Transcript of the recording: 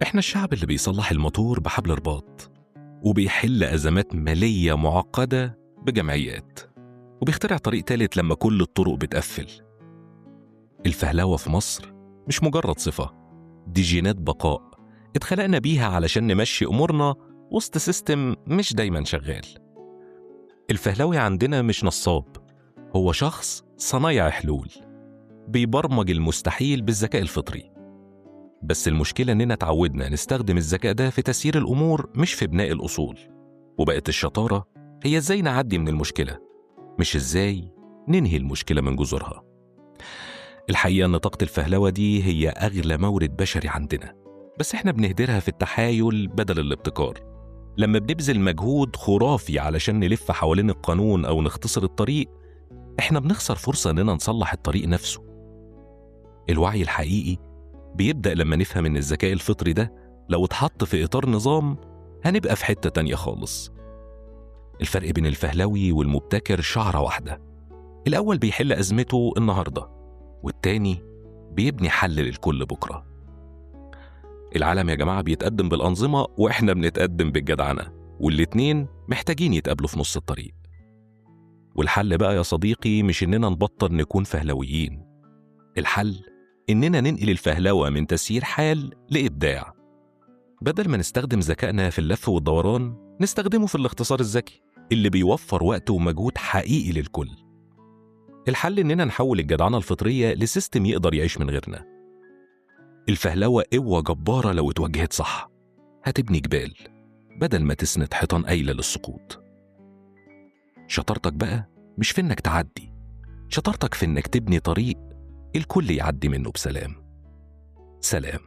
إحنا الشعب اللي بيصلح الموتور بحبل رباط، وبيحل أزمات مالية معقدة بجمعيات، وبيخترع طريق تالت لما كل الطرق بتقفل. الفهلوة في مصر مش مجرد صفة، دي جينات بقاء اتخلقنا بيها علشان نمشي أمورنا وسط system مش دايما شغال. الفهلوي عندنا مش نصاب، هو شخص صنايع حلول، بيبرمج المستحيل بالذكاء الفطري. بس المشكلة إننا تعودنا نستخدم الذكاء ده في تسيير الأمور مش في بناء الأصول، وبقت الشطارة هي إزاي نعدي من المشكلة، مش إزاي ننهي المشكلة من جذورها. الحقيقة إن طاقة الفهلوة دي هي أغلى مورد بشري عندنا، بس إحنا بنهدرها في التحايل بدل الابتكار. لما بنبذل مجهود خرافي علشان نلف حوالين القانون أو نختصر الطريق، إحنا بنخسر فرصة إننا نصلح الطريق نفسه. الوعي الحقيقي بيبدأ لما نفهم إن الذكاء الفطري ده لو اتحط في إطار نظام هنبقى في حتة تانية خالص. الفرق بين الفهلوي والمبتكر شعرة واحدة، الأول بيحل أزمته النهاردة، والتاني بيبني حل للكل بكرة. العالم يا جماعة بيتقدم بالأنظمة، وإحنا بنتقدم بالجدعنة، والاتنين محتاجين يتقابلوا في نص الطريق. والحل بقى يا صديقي مش إننا نبطل نكون فهلويين، الحل إننا ننقل الفهلوة من تسيير حال لإبداع. بدل ما نستخدم ذكائنا في اللف والدوران، نستخدمه في الاختصار الذكي اللي بيوفر وقت ومجهود حقيقي للكل. الحل إننا نحول الجدعنة الفطرية لسيستم يقدر يعيش من غيرنا. الفهلوة قوة جبارة لو اتوجهت صح، هتبني جبال بدل ما تسند حيطان قايلة للسقوط. شطارتك بقى مش في إنك تعدي، شطارتك في إنك تبني طريق الكل يعدي منه بسلام. سلام.